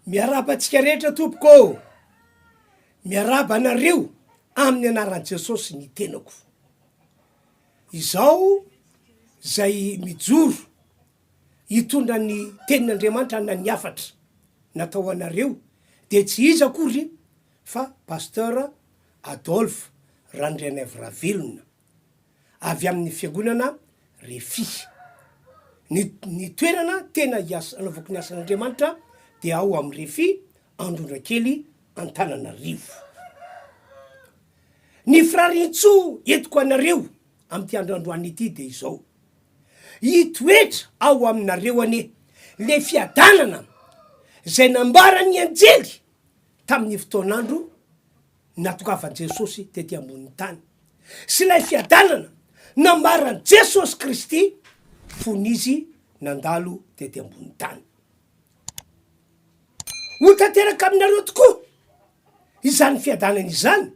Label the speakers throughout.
Speaker 1: Miarahaba antsika rehetra tompoko ô! Miarahaba anareo amin'ny anaran'i Jesosy ny tenako. Izao zay mijoro hitondra ny tenin'Andriamanitra na ny hafatra natao ho anareo dia tsy iza akory fa Pasteur Adolphe Randrianaivo Ravelona. avy amin'ny fiangonana Refi. Ny ny toerana tena hias- anaovako ny asan'Andriamanitra dia ao amin'ny Refi Androndrakely Antananarivo. Ny firariantsoa entiko anareo amin'ity andro androany ity dia izao, hitoetra ao aminareo anie le fiadanana izay nambaran'ny anjely tamin'ny fotoan'andro natokavan'i Jesosy tety ambonin'ny tany, sy ilay fiadanana nambaran'i Jesosy Kristy fony Izy nandalo tety ambonin'ny tany. Ho tanteraka aminareo tokoa izany fiadanana izany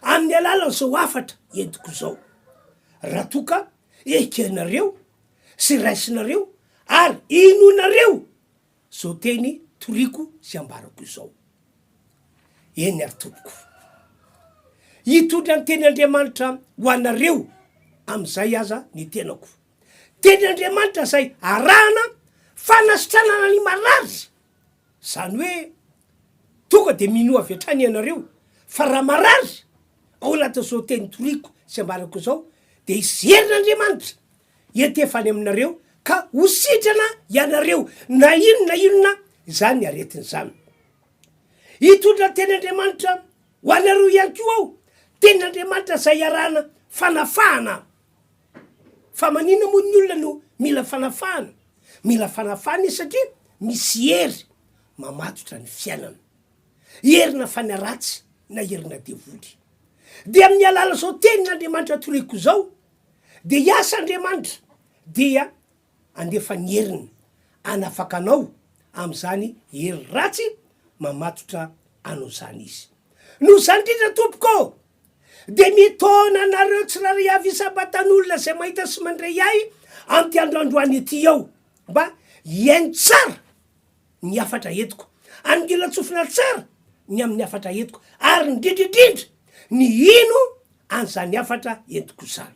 Speaker 1: amin'ny alalan'izao hafatra entiko izao, raha toa ka ekenareo sy raisinareo ary inoanareo Zao teny toriko sy ambarako izao. Eny ary tompoko. Hitondra ny teny Andriamanitra ho anareo amin'izay aza ny tenako. Teny Andriamanitra izay arahana fanasitranana ny marary. Izany hoe tonga dia minoa avy hatrany ianareo fa raha marary ao anatin'izao teny toriko sy ambarako izao dia hisy herin'Andriamanitra Hiantefa any aminareo ka ho sitrana ianareo na inona na inona izany aretina izany. Hitondra ny teny Andriamanitra ho anareo ihany koa aho, tenin'Andriamanitra izay iarahana fanafahana. Fa maninona moa ny olona no mila fanafahana? Mila fanafahana izy satria misy hery mamatotra ny fiainana. Herina fanahy ratsy na herina devoly. Dia amin'ny alalan'izao tenin'Andriamanitra toriko izao Dia hiasa Andriamanitra dia handefa ny heriny hanafaka anao amin'izany hery ratsy mamatotra anao izany Izy. Noho izany indrindra tompoko ô, dia mitaona anareo tsirairay avy isam-batan'olona izay mahita sy mandray ahy amin'ity andro androany ity aho mba hihaino tsara ny hafatra entiko, hanongilan-tsofina tsara ny amin'ny hafatra entiko ary indrindra indrindra ny hino an'izany hafatra entiko izany.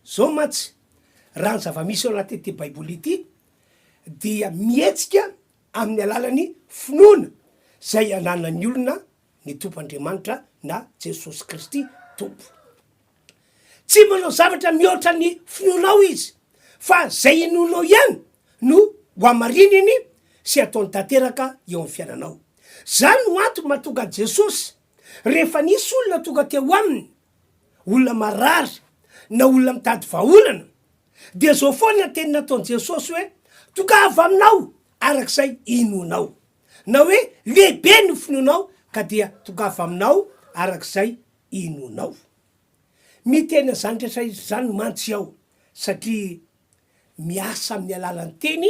Speaker 1: Izao mantsy, raha ny zava-misy ao anatin'ity Baiboly ity dia mihetsika amin'ny alalan'ny finoana izay ananan'ny olona ny Tompo Andriamanitra na Jesosy Kristy Tompo. Tsy manao zavatra mihoatra ny finoanao Izy fa izay inoanao ihany no ho hamarininy sy ataony tanteraka eo amin'ny fiainanao. Izany no antony mahatonga an'i Jesosy rehefa nisy olona tonga teo aminy, olona marary na olona mitady vahaolana, dia izao foana ny teny nataon'i Jesosy hoe, Tongava aminao araka izay inoanao. Na hoe lehibe ny finoanao ka dia tongava aminao araka izay inoanao. Miteny an'izany rehetra izany mantsy aho satria miasa amin'ny alalan'ny teny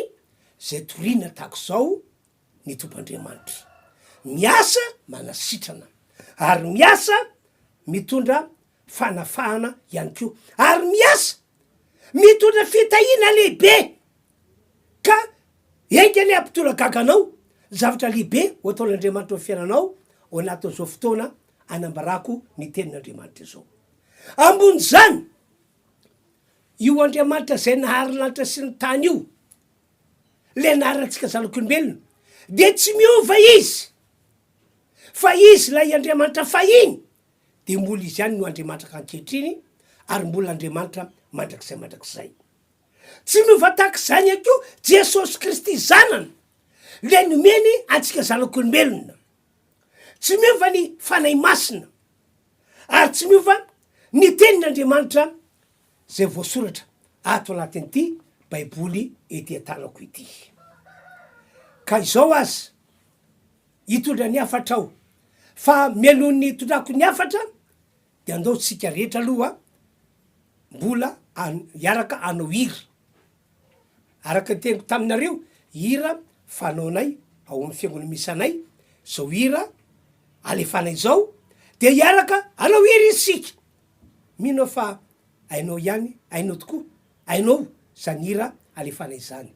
Speaker 1: izay toriana tahaka izao ny Tompo Andriamanitra. Miasa manasitrana ary miasa mitondra fanafahana ihany koa ary miasa mitondra fitahiana lehibe ka enga anie hampitolagaga anao zavatra lehibe ho ataon'Andriamanitra eo amin'ny fiainanao ao anatin'izao fotoana anambarako ny tenin'Andriamanitra izao. Ambon'izany, io Andriamanitra izay nahary lanitra sy ny tany io, le nahary antsika zanak'olombelona, dia tsy miova izy, fa izy ilay Andriamanitra fahiny, dia mbola izy ihany no Andriamanitra ankehitriny, ary mbola Andriamanitra mandrakizay mandrakizay. Tsy miova tahaka izany ihany koa Jesosy Kristy Zanany, le nomeny antsika zanak'olombelona. Tsy miova ny Fanahy Masina, ary tsy miova ny Tenin'Andriamanitra izay voasoratra ato anatin'ity Baiboly ety an-tanako ity. Ka izao aza, hitondra ny hafatra aho, fa mialoha ny hitondrako ny hafatra, dia andao tsika rehetra aloha mbola hiaraka hanao hira. Araka ny teniko taminareo, hira fanaonay ao amin'ny fiangonana misy anay, izao hira alefanay izao, dia hiaraka hanao hira isika. Mino aho fa hainao ihany, hainao tokoa, hainao izany hira alefanay izany.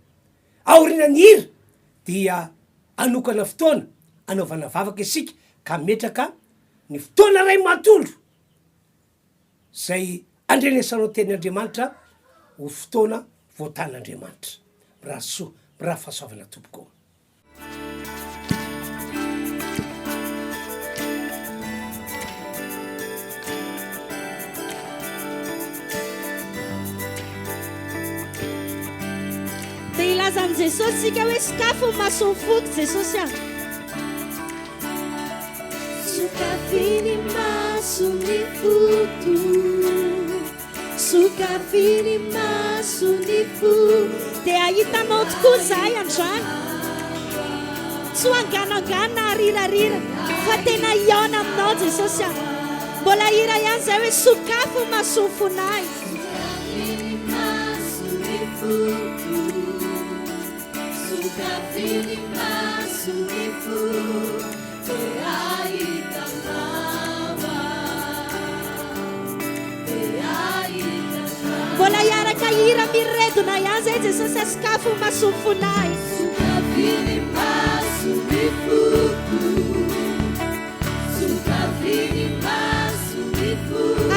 Speaker 1: Aorianan'ny hira dia. Hanokana fotoana hanaovana vavaka isika ka hametraka ny fotoana iray manontolo izay andrenesanao teny Andriamanitra ho fotoana voatan'Andriamanitra. Mirary soa, mirary fahasoavana tompoko.
Speaker 2: Dia hilaza amin'i Jesosy isika hoe sokafy ny mason'ny foko Jesosy ah. Sokafy ny mason'ny foko. Sokafy ny mason'ny fo. Dia hahita anao tokoa izahay androany. Tsy ho anganangana na arirarira fa tena hihaona aminao Jesosy ah. Mbola hira ihany izay hoe sokafy ny mason'ny fonay. Sokafy ny mason'ny foko. Sokafy ny mason'ny fo. Dia hahita anao aho. Dia hahita anao. Mbola hiaraka hira miredona ihany izay Jesosy ah sokafy ny mason'ny fonay. Sokafy ny mason'ny foko.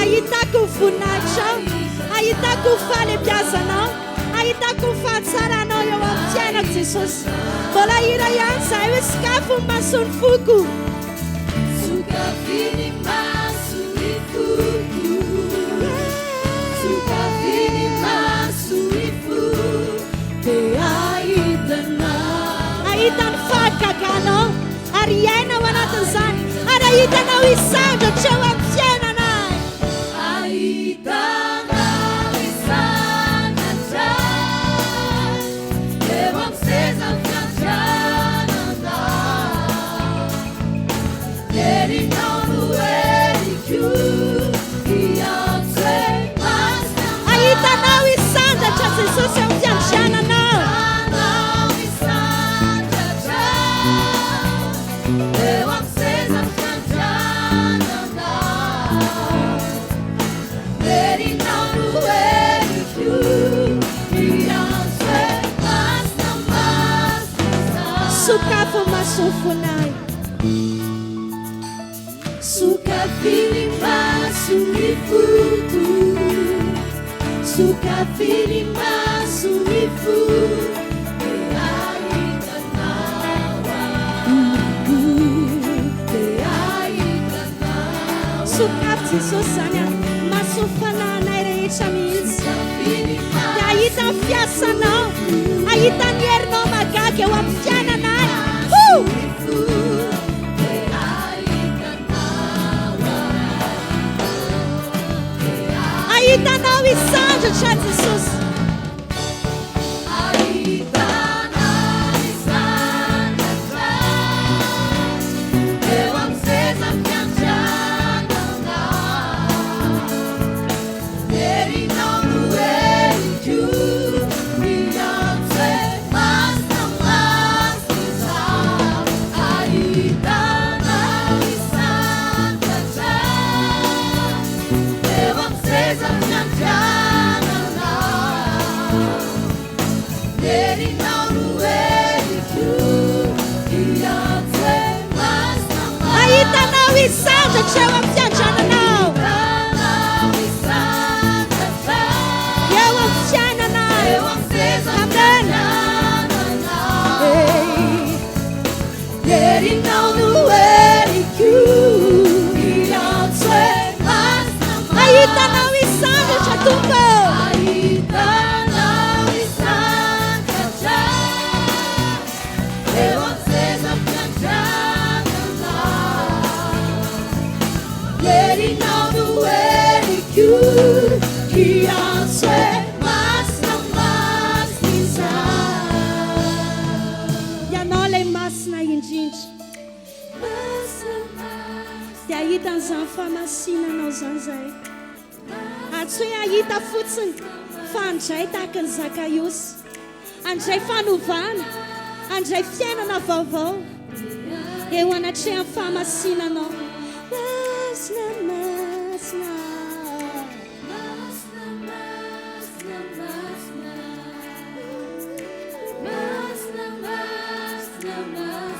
Speaker 2: Ahitako ny voninahitrao, ahitako ny fahalebiazanao, ahitako ny fahatsaranao eo amin'ny fiainako Jesosy. Mbola hira ihany izahay hoe sokafy ny mason'ny foko. Sokafy ny mason'ny foko. Sokafy ny mason'ny foko. Dia ahita anao. Ahita ny fahagaganao. Ary hiaina ao anatin'izany, ary hahita anao hisandratra eo amin'ny fiainanay. Hahita anao hisandratra eo amin'ny seza fiandriananao. Herinao no heriko, hiantso hoe masina. Hahita anao hisandratra Jesosy eo amin'ny fiandriananao. Hahita anao hisandratra eo amin'ny seza fiandriananao. Herinao no heriko, hiantso hoe masina, masina. Sokafy ny mason'ny fonay. Sokafy ny mason'ny foko. Sokafy ny mason'ny fo. Dia hahita anao aho. Dia hahita anao. Sokafy Jesosy zany a. Mason'ny fanahinay rehetra mihitsy. Dia hahita ny fiasanao. Hahita ny herinao mahagaga eo amin'ny fiainanay. Ho! Ahita anao hisandratra Jesosy. Ahita anao hisandratra eo amin'ny seza fiandriananao. Herinao no heriko, miantso hoe masina, masina izaho. Ahitana hisandratra eo amin'ny seza fiandriananao. Herinao no heriko, hiantso hoe masina, masina. Ahitanao hisandratra eo amin'ny fiandriananao. Ahitanao hisandratra eo amin'ny fiainanao. Eo amin'ny seza fiandriananao. Herinao no heriko, hiantso hoe masina, masina. Ahitanao hisandratra Tompo. Ahitanao hisandratra eo amin'ny seza fiandriananao. Herinao no heriko, hiantso hoe masina, masina izaho. Ianao ilay masina indrindra. Dia hahita an'izany fahamasinanao izany izahay. Ary tsy hoe hahita fotsiny fa handray tahaka an'i Zakaiosy. Handray fanovana, handray fiainana vaovao eo anatrehan'ny fahamasinanao. Masina, masina. Masina, masina, masina. Masina, masina, masina.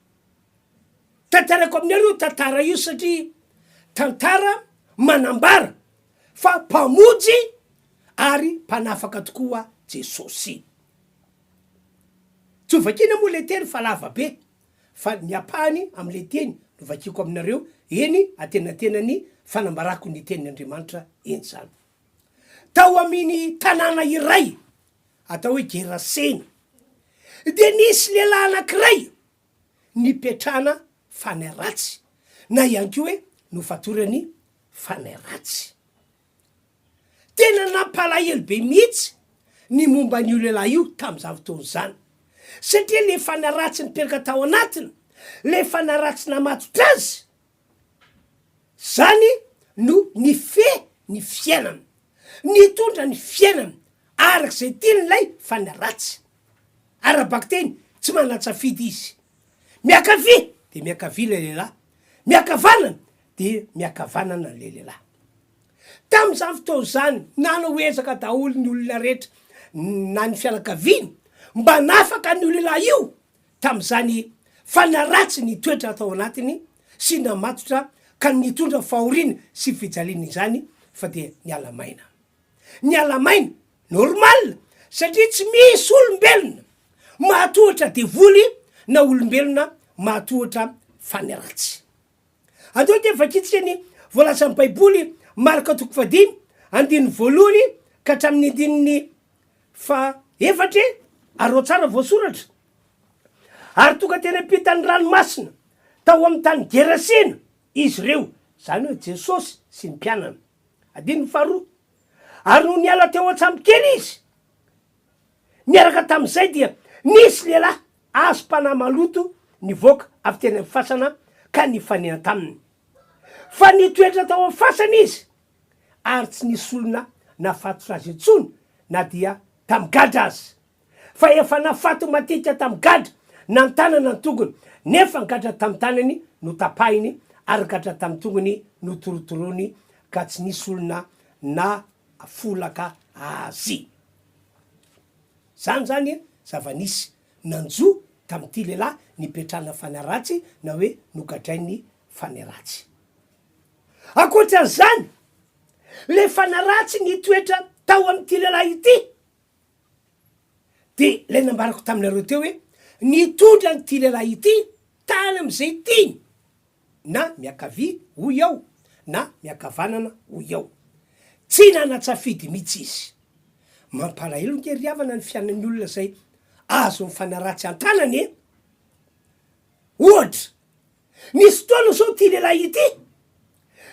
Speaker 1: Tantaraiko aminareo io tantara io satria tantara manambara fa Mpamonjy ary Mpanafaka tokoa Jesosy. Tsy ho vakiana moa ilay teny fa lava be fa ny ampahany amin'ilay teny no vakiako aminareo eny antenatenan'ny fanambarako ny tenin'Andriamanitra eny izany. Tao amin'ny tanàna iray atao hoe Gerasena dia nisy lehilahy anankiray nipetrahana fanahy ratsy na ihany koa hoe nofatorany fanahy ratsy. Tena nampalahelo be mihitsy ny momba an'io lehilahy io tamin'izany fotoana izany, satria ilay fanahy ratsy nipetraka tao anatiny, ilay fanahy ratsy namatotra azy, izany no nifehy ny fiainany, nitondra ny fiainany araka izay tian'ilay fanahy ratsy. Ara-bakiteny, tsy manan-tsafidy izy. Miankavia dia miankavia ilay lehilahy, miankavanana dia miankavanana ilay lehilahy. Tamin'izany fotoana izany, nanao ezaka daholo ny olona rehetra na ny fianakaviany mba hanafaka an'io lehilahy io tamin'izany fanaratsy ny toetra tao anatiny sy namatotra ka nitondra fahoriana sy fijaliana izany fa dia niala maina. Niala maina, normal, satria tsy misy olombelona mahatohitra devoly na olombelona mahatohitra fanaratsy. Andao ange vakintsika ny voalazan'ny Baiboly, Marka toko fahadimy, andininy voalohany ka hatramin'ny andininy fahaefatra e, ary ao tsara voasoratra. Ary tonga teny ampitan'ny ranomasina, tao amin'ny tany Gerasena, izy ireo, izany hoe Jesosy sy ny mpianany. Andininy faharoa, Ary nony niala teo an-tsambokely izy, Niaraka tamin'izay dia nisy lehilahy azom-panahy maloto nivoaka avy teny amin'ny fasana ka nifanena taminy. Fa nitoetra tao amin'ny fasana izy ary tsy nisy olona nafatotra azy intsony na dia tamin'ny gadra aza. Fa efa nafato matetika tamin'ny gadra na ny tanany na ny tongony, nefa ny gadra tamin'ny tanany notapahiny ary ny gadra tamin'ny tongony notorotoroiny ka tsy nisy olona nafolaka azy. Izany izany zava-nisy nanjo tamin'ity lehilahy nipetrahana fanahy ratsy na hoe nogadrain'ny fanahy ratsy. Ankoatra an'izany, ilay fanahy ratsy nitoetra tao amin'ity lehilahy ity dia ilay nambarako taminareo teo hoe nitondra an'ity lehilahy ity tany amin'izay tiany na miankavia hoy aho na miankavanana hoy aho. Tsy nanan-tsafidy mihitsy izy. Mampalahelo nge ry havana ny fiainan'ny olona izay azon'ny fanahy ratsy an-tanany e! Ohatra, nisy fotoana izao ity lehilahy ity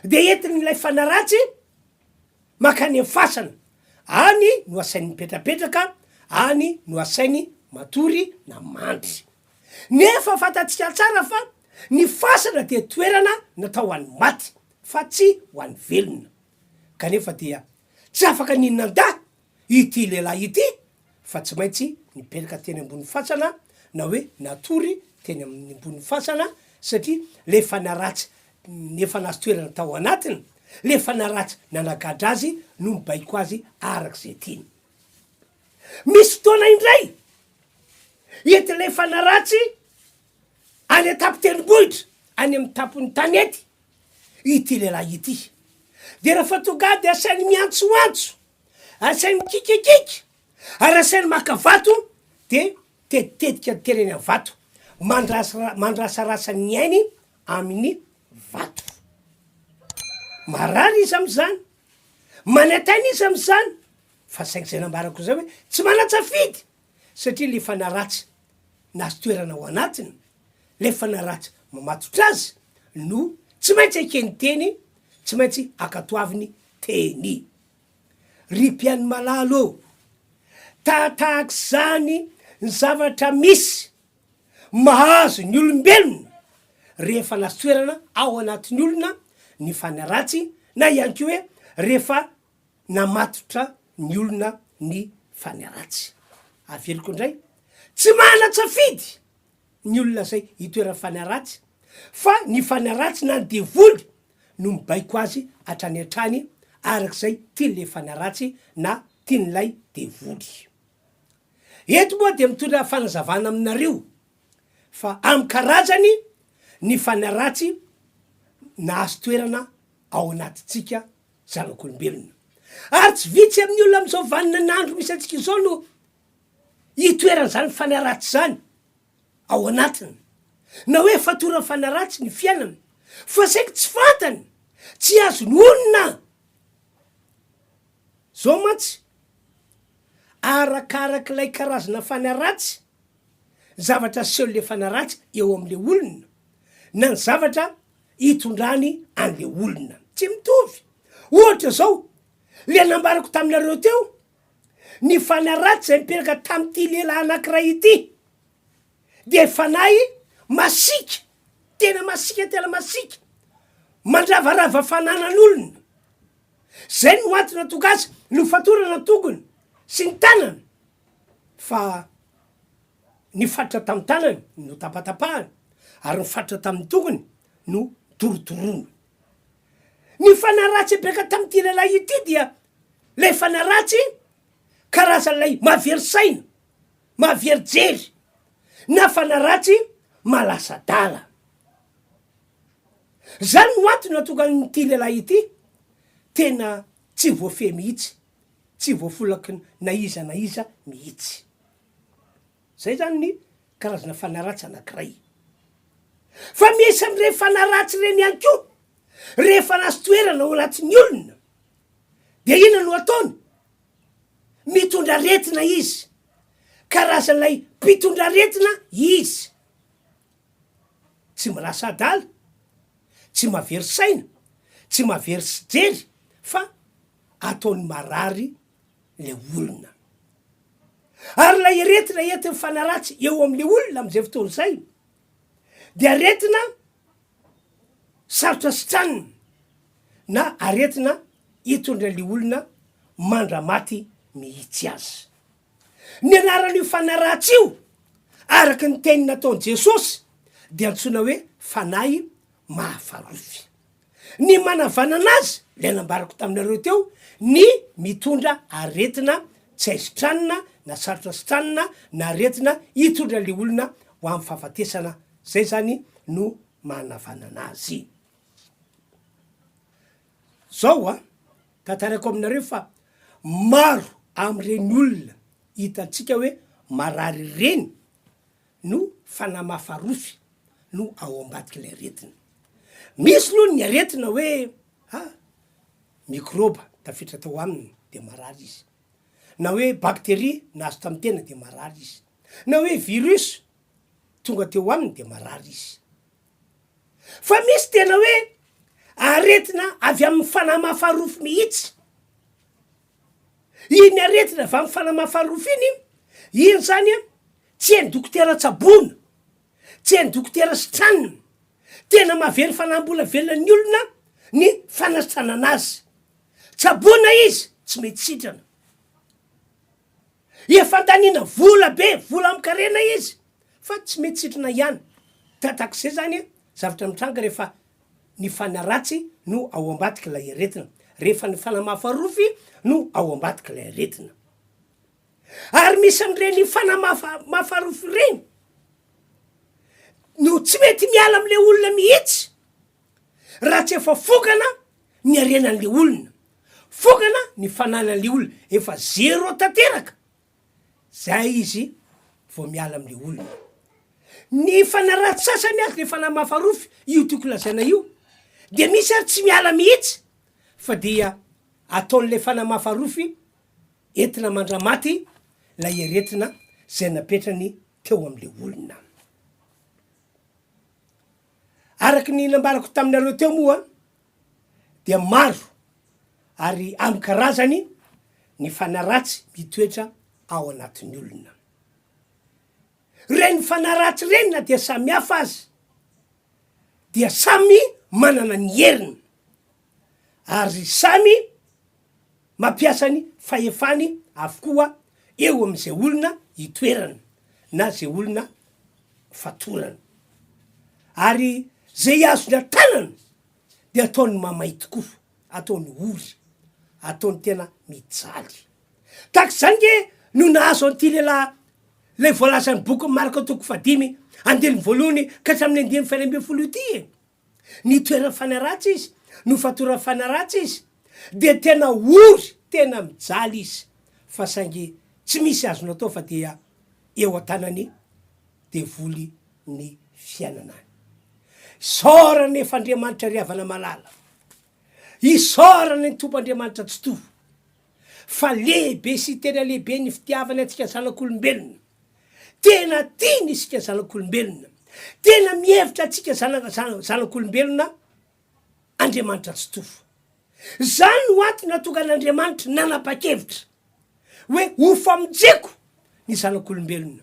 Speaker 1: dia entin'ilay fanahy ratsy mankany amin'ny fasana, any no asainy mipetrapetraka, any no asainy matory na mandry. Nefa fantatsika tsara fa ny fasana dia toerana natao ho an'ny maty fa tsy ho an'ny velona. Kanefa dia tsy afaka ny nandà ity lehilahy ity fa tsy maintsy nipetraka teny ambony fasana na hoe natory teny amin'ny ambony fasana satria le fanahy ratsy efa nahazo toerana tao anatiny, le fanahy ratsy nanagadra azy no mibaiko azy araka izay tiany. Misy fotoana indray entin'ilay fanahy ratsy any an-tampon-tendrombohitra, any amin'ny tampon'ny tanety ity lehilahy ity. Dia rehefa tonga any dia asainy miantsoantso, asainy mikikikiky, ary asainy maka vato dia tetitetika ny tenany amin'ny vato, mandrasra- mandrasarasa ny ainy amin'ny vato. Marary izy amin'izany, manaintaina izy amin'izany, Fa saingy izay nambarako izay hoe tsy manan-tsafidy satria le fanahy ratsy nahazo toerana ao anatiny, le fanahy ratsy mamatotra azy no tsy maintsy ekeny teny, tsy maintsy ankatoaviny teny. Ry mpihaino malala ô, tahatahak'izany ny zavatra misy mahazo ny olombelona rehefa nahazo toerana ao anatin'ny olona ny fanahy ratsy na ihany koa hoe rehefa namatotra ny olona ny fanahy ratsy. Averiko indray, tsy manan-tsafidy ny olona izay itoeran'ny fanahy ratsy, fa ny fanahy ratsy na ny devoly no mibaiko azy hatrany hatrany araka izay tian'ilay fanahy ratsy na tian'ilay devoly. Eto moa dia mitondra fanazavana aminareo fa amin'ny karazany. Ny fanahy ratsy nahazo toerana ao anatintsika zanak'olombelona. Ary tsy vitsy amin'ny olona amin'izao vaninan'andro misy antsika izao no itoeran'izany fanahy ratsy izany ao anatiny. Na hoe fatoran'ny fanahy ratsy ny fiainany, fa saingy tsy fantany, tsy azony onona. Izao mantsy, arakarak'ilay karazana fanahy ratsy, ny zavatra asehon'ilay fanahy ratsy eo amin'ilay olona, na ny zavatra itondrany an'ilay olona. Tsy mitovy. Ohatra izao, ilay nambarako taminareo teo, ny fanahy ratsy izay nipetraka tamin'ity lehilahy anankiray ity, dia fanahy masiaka, tena masiaka, tena masiaka, mandravarava fananan'olona. Izay no antony nahatonga azy nofatorana ny tongony sy ny tanany, fa ny faritra tamin'ny tanany no tapatapahana ary ny faritra tamin'ny tongony no torotoroana. Ny fanahy ratsy beka tamin'ity lehilahy ity dia ilay fanahy ratsy karazan'ilay mahavery saina, mahavery jery, na fanahy ratsy mahalasa adala. Izany no antony nahatonga an'ity lehilahy ity tena tsy voafehy mihitsy, tsy voafolaky na iza na iza mihitsy. Izay izany ny karazana fanahy ratsy anankiray. Fa misy amin'ireny fanahy ratsy ireny ihany koa, rehefa nahazo toerana ao anatin'ny olona, dia inona no ataony? Mitondra aretina izy. Karazan'ilay mpitondra aretina izy. Tsy milasa adala, tsy mahavery saina, tsy mahavery jery fa ataony marary ilay olona. Ary ilay aretina entin'ny fanahy ratsy eo amin'ilay olona amin'izay fotoana izay dia aretina sarotra sitranina na aretina hitondra ilay olona mandra-maty mihitsy aza. Ny anaran'io fanahy ratsy io, araka ny teny nataon'i Jesosy, dia antsoina hoe fanahy mahafarofy. Ny manavanana azy, ilay nambarako taminareo teo, ny mitondra aretina tsy hay sitranina na sarotra sitranina na aretina hitondra ilay olona ho amin'ny fahafatesana, izay izany no manavanana azy. Zao an, tantaraiko aminareo fa maro amin'ireny olona hitantsika hoe marary ireny no fanamafarofy no ao ambadik'ilay aretina. Misy aloha ny aretina hoe ah, mikrôba tafiditra tao aminy de marary izy, na hoe bakteria nahazo tamin'ny tena de marary izy, na hoe virus tonga teo aminy de marary izy. Fa misy tena hoe aretina avy amin'ny fanahy mahafarofy mihitsy. Iny aretina avy amin'ny fanahy mahafarofy iny, iny zany an, tsy hain'ny dokotera tsaboina, tsy hain'ny dokotera sitranina. Tena mahavery fanahy mbola velona ny olona ny fanasitranana azy. Tsaboina izy, tsy mety sitrana. Efa andaniana vola be, vola amin-karena izy fa tsy mety sitrana ihany. Tahak'izay zany zavatra mitranga rehefa ny fanahy ratsy no ao ambadik'ilay aretina, rehefa ny fanahy mahafarofy no ao ambadik'ilay aretina. Ary misy amin'ireny fanahy mahafarofy ireny no tsy mety miala amin'ilay olona mihitsy raha tsy efa fongana ny harenan'ilay olona. Fongana ny fananan'ilay olona, efa zéro tanteraka, zay izy vao miala amin'ilay olona. Ny fanahy ratsy sasany aza, le fanahy mahafarofy, io tiako lazaina io, dia misy ary tsy miala mihitsy fa dia ataon'ilay fanahy mahafarofy entina mandramaty ilay aretina zay napetrany teo amin'ilay olona. Araka ny nambarako taminareo teo moa dia maro ary amin'ny karazany ny fanahy ratsy mitoetra ao anatin'ny olona. Ireny fanahy ratsy ireny na dia samy hafa aza dia samy manana ny heriny ary samy mampiasa ny fahefany avokoa eo amin'izay olona itoerany na izay olona fatorany. Ary izay azony an-tanana dia ataony mamay tokoa, ataony ory, ataony tena mijaly. Tahaka izany nge no nahazo an'ity lehilahy. Ilay voalazan'ny bokin'i Marka toko fahadimy, andininy voalohany ka hatramin'ny andininy fahenina ambinifolo ity e. Nitoeran'ny fanahy ratsy izy, nofatoran'ny fanahy ratsy izy, dia tena ory, tena mijaly izy, fa saingy tsy misy azony atao fa dia eo an-tanan'ny devoly ny fiainanany. Isaorana anefa Andriamanitra ry havana malala, isaorana ny Tompo Andriamanitra Tsitoha, fa lehibe sy tena lehibe ny fitiavany antsika zanak'olombelona. Tena tiany isika zanak'olombelona. Tena mihevitra antsika zanak'olombelona Andriamanitra Tsitoha. Izany no antony nahatonga an'Andriamanitra nanapa-kevitra hoe ho famonjeko ny zanak'olombelona,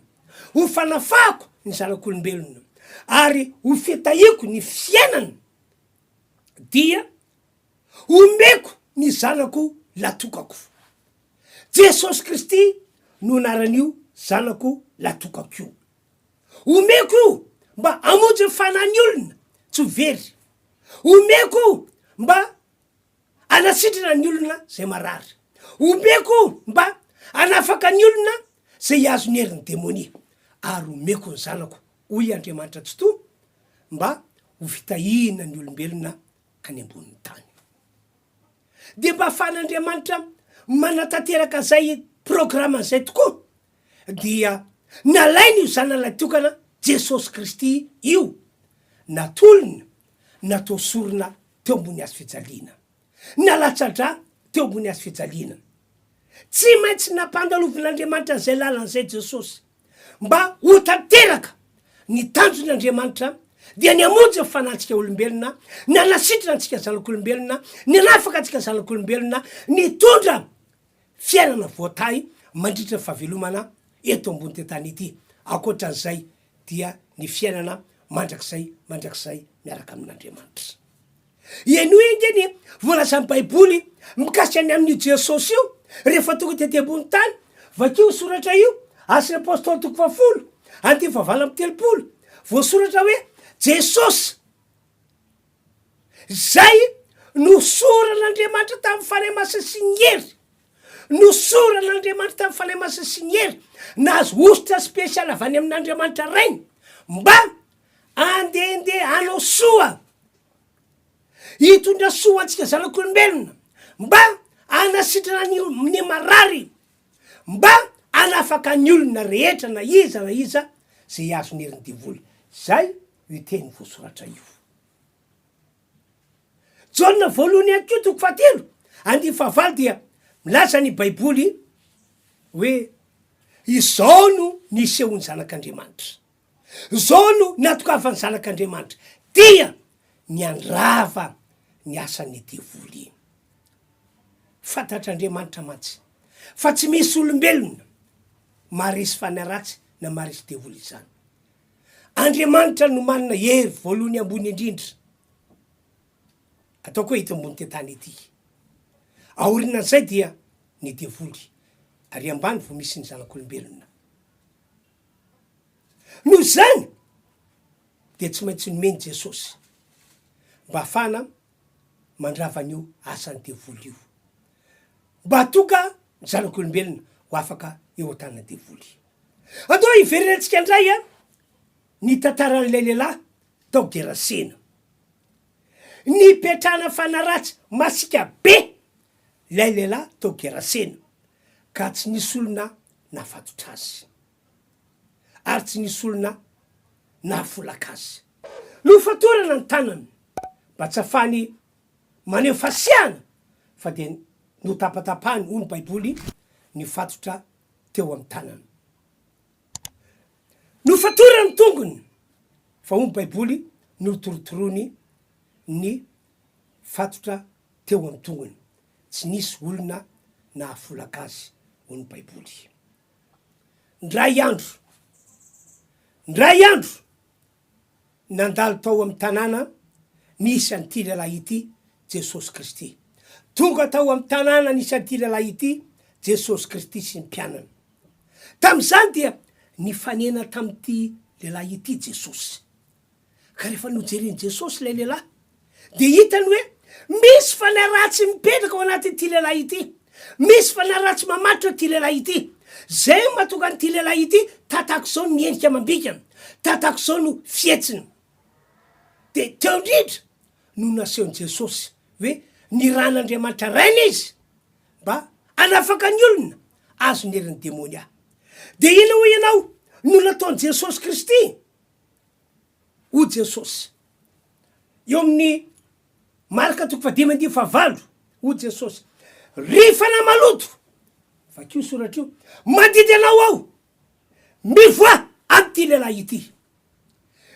Speaker 1: ho fanafahako ny zanak'olombelona, ary ho fitahiako ny fiainana, dia omeko ny zanako latokako. Jesosy Kristy no anaran'io zanako latokako io. Omeko io mba hamonjy ny fanahin'ny olona tsy ho very. Omeko io mba hanasitrana ny olona izay marary. Omeko io mba hanafaka ny olona izay azon'ny herin'ny demonia. Ary omeko ny zanako, hoy Andriamanitra Tsitoha, mba ho fitahiana ny olombelona any ambonin'ny tany. Dia mba ahafahan'Andriamanitra manatanteraka izay programany izay tokoa dia nalainy io Zanany Lahitokana, Jesosy Kristy io, natolony natao sorona teo ambony hazo fijaliana. Nalatsa-drà teo ambony hazo fijaliana. Tsy maintsy nampandalovin'Andriamanitra an'izay lalana izay Jesosy mba ho tanteraka ny tanjon'Andriamanitra dia ny hamonjy ny fanahintsika olombelona, ny hanasitrana antsika zanak'olombelona, ny hanafaka antsika zanak'olombelona, ny hitondra fiainana voatahy mandritra ny fahavelomana eto ambony tany ity. Ankoatran'izay dia ny fiainana mandrakizay mandrakizay miaraka amin'Andriamanitra. Henoy ange ny voalazan'ny Baiboly mikasika ny amin'io Jesosy io rehefa tonga tety ambony tany. Vakio io soratra io, Asan'ny Apostoly toko fahafolo, andininy fahavalo amby 30. Voasoratra hoe Jesosy izay nosoran'Andriamanitra tamin'ny Fanahy Masina sy ny hery. Nosoran'Andriamanitra tamin'ny Fanahy Masina sy ny hery. Nahazo hosotra spesialy avy any amin'Andriamanitra Rainy mba Andehandeha hanao soa, hitondra soa ho antsika zanak'olombelona, mba hanasitrana ny ny marary, mba hanafaka ny olona rehetra na iza na iza izay azon'ny herin'ny devoly. Izay io teny voasoratra io. Jaona voalohany ihany koa toko fahatelo andininy fahavalo dia milaza ny Baiboly hoe izao no nisehoan'ny Zanak'Andriamanitra. Izao no natokavan'ny Zanak'Andriamanitra, dia ny handrava ny asan'ny devoly. Fantatr'Andriamanitra mantsy fa tsy misy olombelona maharesy fanahy ratsy na maharesy devoly izany. Andriamanitra no manana hery voalohany ambony indrindra, ataoko hoe eto ambony tany ety. Aorianan'izay dia ny devoly, ary ambany vao misy ny zanak'olombelona. Noho izany dia tsy maintsy nomen'i Jesosy mba hahafahana mandrava an'io asan'ny devoly io, mba hahatonga ny zanak'olombelona ho afaka eo an-tanan'ny devoly. Andao hiverenantsika indray ny tantaran'ilay lehilahy tao Gerasena. Nipetrahana fanahy ratsy masiaka be ilay lehilahy tao Gerasena, ka tsy nisy olona nahafatotra azy, ary tsy nisy olona nahafolaka azy. Nofatorana ny tanany mba tsy hahafahany maneho fasiahana, fa dia notapatapahany, hoy ny Baiboly, ny fatotra teo amin'ny tanany. Nofatorany ny tongony, fa hoy ny Baiboly, notorotoroiny ny fatotra teo amin'ny tongony. Tsy nisy olona nahafolaka azy, hoy ny Baiboly. Indray andro, indray andro, nandalo tao amin'ny tanàna nisy an'ity lehilahy ity Jesosy Kristy. Tonga tao amin'ny tanàna nisy an'ity lehilahy ity Jesosy Kristy sy ny mpianany. Tamin'izany dia nifanena tamin'ity lehilahy ity Jesosy. Ka rehefa nojeren'i Jesosy ilay lehilahy, dia hitany hoe misy fanahy ratsy mipetraka ao anatin'ity lehilahy ity. Misy fanahy ratsy mamatotra ity lehilahy ity. Zay no mahatonga an'ity lehilahy ity tatako izao ny endrika amam-bikany, tatako izao no fihetsiny. Dia teo indrindra no nasehon'i Jesosy hoe nirahan'Andriamanitra Rainy izy mba hanafaka ny olona azon'ny herin'ny demonia. Dia inona hoy ianao no nataon'i Jesosy Kristy? Hoy Jesosy eo amin'ny Marka toko fahadimy andininy fahavalo, hoy Jesosy, Ry fanahy maloto, vakio io soratra io, mandidy anao aho, mivoaha amin'ity lehilahy ity.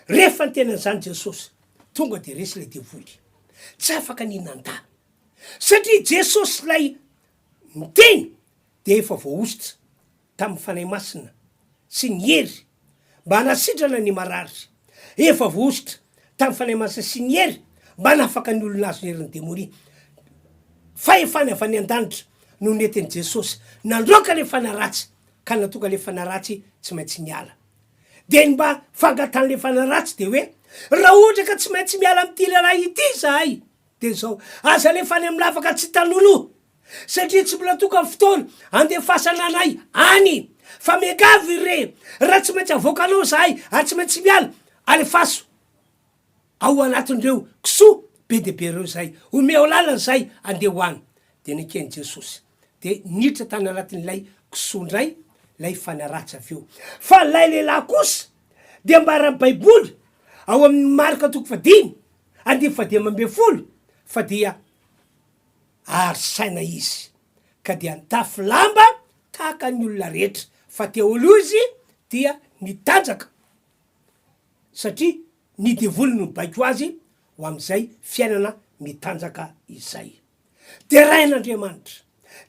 Speaker 1: Rehefa niteny an'izany Jesosy, tonga dia resy ilay devoly. Tsy afaka ny nandà. Satria Jesosy ilay niteny dia efa voahosotra tamin'ny Fanahy Masina sy ny hery mba hanasitrana ny marary, efa voahosotra tamin'ny Fanahy Masina sy ny hery mba hanafaka ny olona azon'ny herin'ny demonia. Fahefana avy any an-danitra no nentin'i Jesosy nandroaka ilay fanahy ratsy ka nahatonga ilay fanahy ratsy tsy maintsy niala. Dia ny mba fangatahan'ilay fanahy ratsy dia hoe, Raha ohatra ka tsy maintsy miala amin'ity lehilahy ity izahay, dia izao, aza alefa any amin'ny lavaka tsy hita nonoa, satria tsy mbola tonga ny fotoana handefasana anay any, fa miangavy re, raha tsy maintsy avoakanao izahay ary tsy maintsy miala, alefaso ao anatin'ireo kisoa be dia be ireo izahay, omeo lalana izahay handeha ho any. Dia neken'i Jesosy. Dia niditra tany anatin'ilay kisoa indray ilay fanahy ratsy avy eo. Fa ilay lehilahy kosa dia ambaran'ny Baiboly ao amin'ny Marka toko fahadimy andininy fahadimy ambin'ny folo fa dia ary saina izy ka dia nitafy lamba tahaka ny olona rehetra, fa teo aloha izy dia nitanjaka satria ny devoly no nibaiko azy ho amin'izay fiainana mitanjaka izay. Deraina Andriamanitra,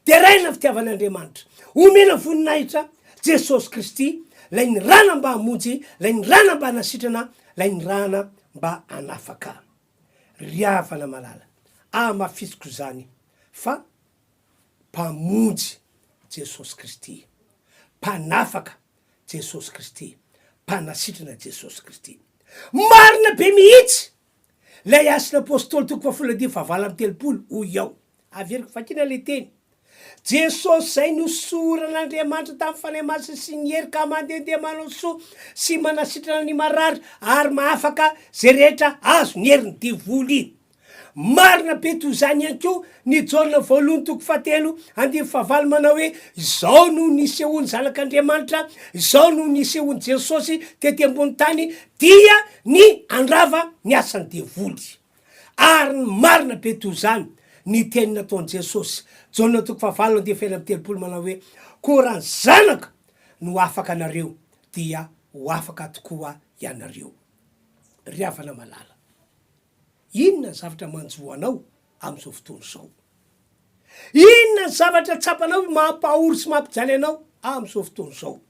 Speaker 1: deraina ny fitiavan'Andriamanitra, omena voninahitra Jesosy Kristy, ilay nirahana mba hamonjy, ilay nirahana mba hanasitrana, ilay nirahana mba hanafaka. Ry havana malala, hamafisiko izany fa Mpamonjy Jesosy Kristy, Mpanafaka Jesosy Kristy, Mpanasitrana Jesosy Kristy. Marina be mihitsy ilay Asan'ny Apostoly toko fahafolo andininy fahavalo amby 30, hoy aho. Averiko vakina ilay teny. Jesosy izay nosoran'Andriamanitra tamin'ny Fanahy Masina sy ny hery ka mandehandeha manao soa sy manasitrana ny marary ary mahafaka izay rehetra azon'ny herin'ny devoly. Marina be toy izany ihany koa ny Jaona voalohany toko fahatelo andininy fahavalo manao hoe, Izao no nisehoan'ny Zanak'Andriamanitra, izao no nisehoan'i Jesosy tety ambony tany, dia ny handrava ny asan'ny devoly. Ary ny marina be toy izany ny teny nataon'i Jesosy, Jaona toko fahavalo andininy fahenina amby 30 manao hoe, Koa raha ny Zanaka no afaka anareo, dia ho afaka tokoa ianareo. Ry havana malala, inona ny zavatra manjo anao amin'izao fotoana izao? Inona ny zavatra tsapanao hoe mampahory sy mampijaly anao amin'izao fotoana izao?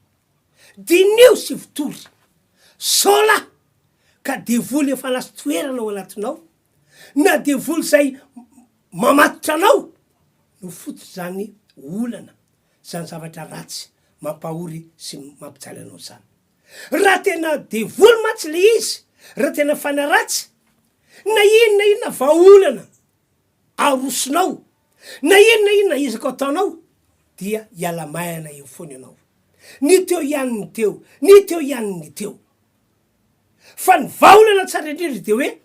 Speaker 1: Diniho sy fotory. Sao lahy ka devoly efa lasa toerana ao anatinao, na devoly izay mamatotra anao no fototr'izany olana, izany zavatra ratsy mampahory sy mampijaly anao izany. Raha tena devoly mantsy ilay izy, raha tena fanahy ratsy, na inona na inona vahaolana arosonao, na inona na inona ezaka ataonao, dia hiala maina eo foana ianao. Ny teo ihany ny teo, ny teo ihany ny teo. Fa ny vahaolana tsara indrindra dia hoe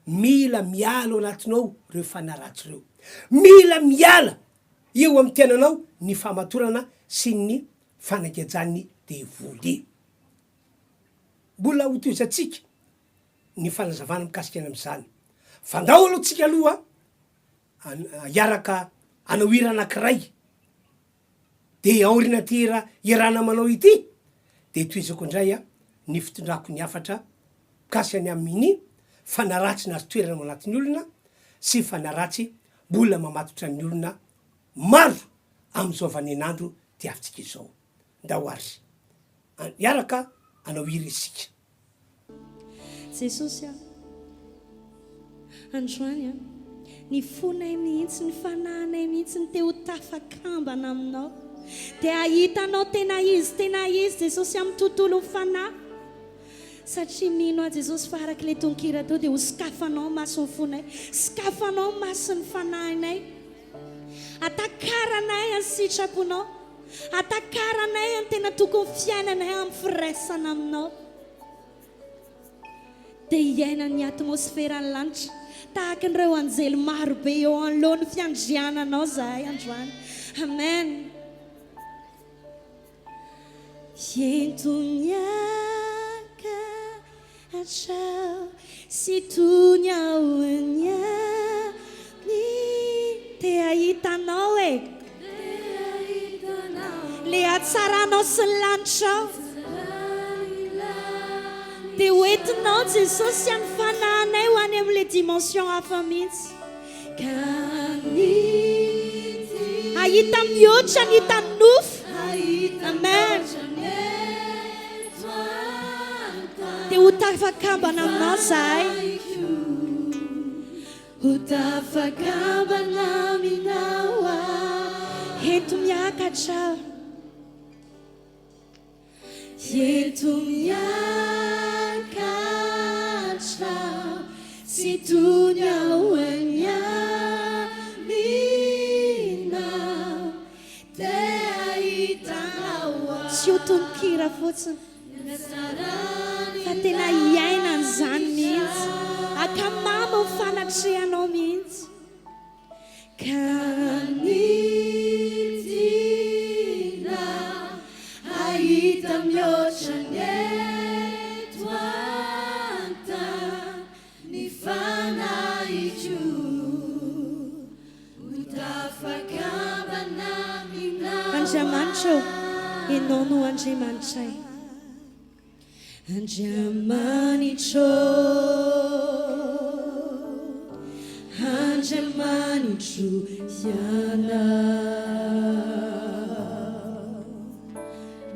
Speaker 1: mila miala ao anatinao ireo fanahy ratsy ireo. Mila miala eo amin'ny tenanao ny fahamatorana sy ny fanagejan'ny devoly. Mbola hotohizantsika ny fanazavana mikasika ny amin'izany. Fa ndao aloha tsika aloha hiaraka hanao hira anankiray. Dia aorian'ity hira iarahana manao ity dia tohizako indray ny fitondrako ny hafatra mikasika ny amin'ny fanaratsy nahazo toerana ao anatin'ny olona sy fanaratsy mbola mamatotra ny olona maro amin'izao vaninandro diavintsika izao. Ndao ary hiaraka hanao hira isika.
Speaker 2: Jesosy a! Androany a! Ny fonay mihitsy, ny fanahinay mihitsy no te ho tafakambana aminao. Te hahita anao tena izy, tena izy Jesosy amin'ny tontolon'ny fanahy. Satria mino aho Jesosy fa araka ilay tononkira teo dia ho sokafanao ny mason'ny fonay, sokafanao ny mason'ny fanahinay. Atakaranay ny sitraponao. Hatakaranay ny tena tokony fiainanay amin'ny firaisana aminao. Dia hiaina ny atmosferan'ny lanitra tahaka an'ireo anjely maro be eo anoloan'ny fiandriananao izahay androany. Amen. Ento miakatra sy tony ao ny Te hahita anao e. Le hatsaranao sy ny lanitrao. Dia ho entinao Jesosy ny fanahinay ho any amin'ilay dimension hafa mihitsy. Ka hahita mihoatra ny hitan'ny nofo. Amen. Dia ho tafakambana aminao izahay. Ho tafakambana aminao aho. Ento miakatra aho. Ento miakatra aho. Sy tony ao any aminao. Te hahita anao aho. Tsy ho tononkira fotsiny. Fa tena hiaina an'izany mihitsy. Akamamo ny fanatrehanao mihitsy. Ka nidina hahita mihoatra ny eto an-tany ny fanahiko. Ho tafakambana aminao. Andriamanitra ô, Ianao no Andriamanitray. Andriamanitro Andriamanitro Ianao.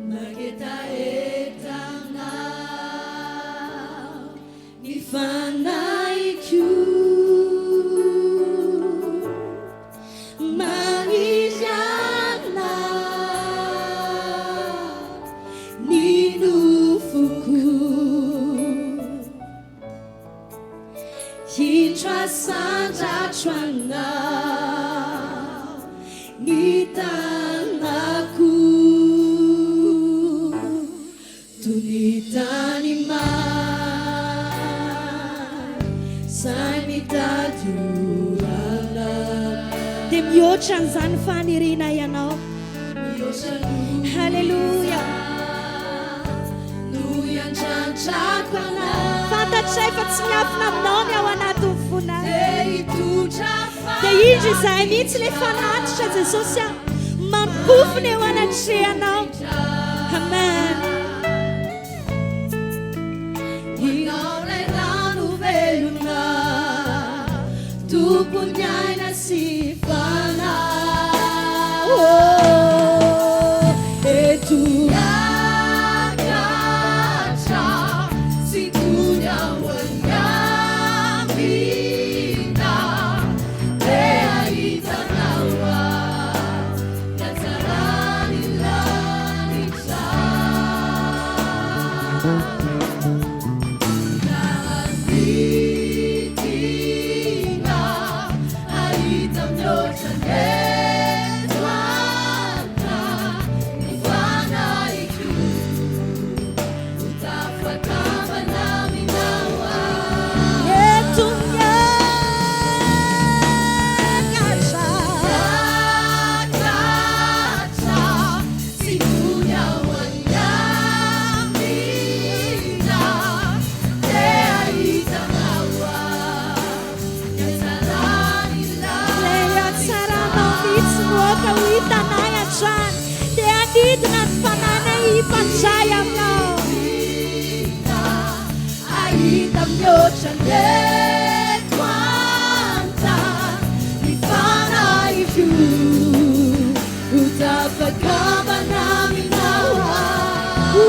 Speaker 2: Mangetaheta aminao ny fanahiko. Maniry anao ny nofoko. Indro asandratro anao ny tanako. Toy ny tany may Sahy mitady orana. Dia mihoatra an'izany faniriana ianao. Mihoatra noho Haleloia. No iantrantrako anao. Fantatray fa tsy miafina aminao ny ao anatin'ny fonay. Dia hitondra Dia indro izahay mihitsy ilay fanatitra Jesosy a, mampofona eo anatrehanao. Amen. Ianao ilay rano velona, tompon'ny aina sy fanahy. Oh, eto miakatra sy tony ao Miampita te hahita anao aho, ny hatsaran'ny lanitra. Raha nidina hahita mihoatra ny eto an-tany ny fanahiko. Ho tafakambana aminao aho. Eto miakatra. Miakatra tsy tony ao an-gamina. Te hahita anao aho. Ny hatsaran'ny lanitra. Ilay hatsaranao mihitsy no aoka ho hitanay hatrany. Dia hanidina ny fanahinay hifandray aminao. Hahita mihoatra ny eto an-tany ny fanahiko. Ho tafakambana aminao aho.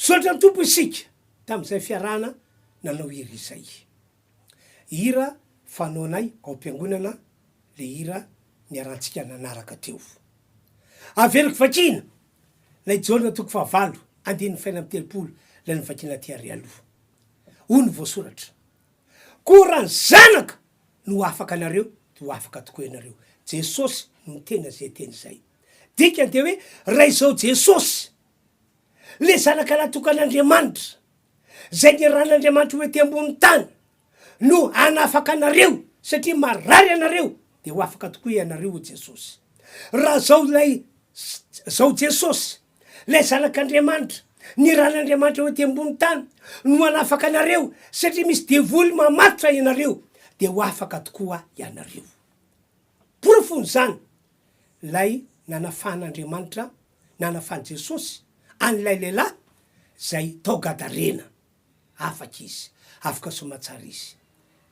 Speaker 1: Misaotra ny Tompo isika tamin'izay fiarahana nanao hira izay. Hira fanaonay ao am-piangonana le hira niarahantsika nanaraka teo. Averiko vakiana ilay Jaona toko fahavalo andininy fahenina amby 30 ilay novakiana aty ary aloha. Hoy ny voasoratra, Koa raha ny Zanaka no afaka anareo dia ho afaka tokoa ianareo. Jesosy no niteny an'izay teny izay. Dikany dia hoe raha izao Jesosy, ilay Zanaka natokan'Andriamanitra, izay niarahan'Andriamanitra ho ety ambony tany, no hanafaka anareo satria marary ianareo dia ho afaka tokoa ianareo hoy Jesosy. Raha zao ilay zao Jesosy, ilay Zanak'Andriamanitra, niarahan'Andriamanitra ho ety ambony tany no hanafaka anareo satria misy devoly mamatotra ianareo dia ho afaka tokoa ianareo. Porofon'izany ilay nanafahan'Andriamanitra, nanafahan'i Jesosy an'ilay lehilahy izay tao Gadarena. Afaka izy. Afaka soamatsara izy.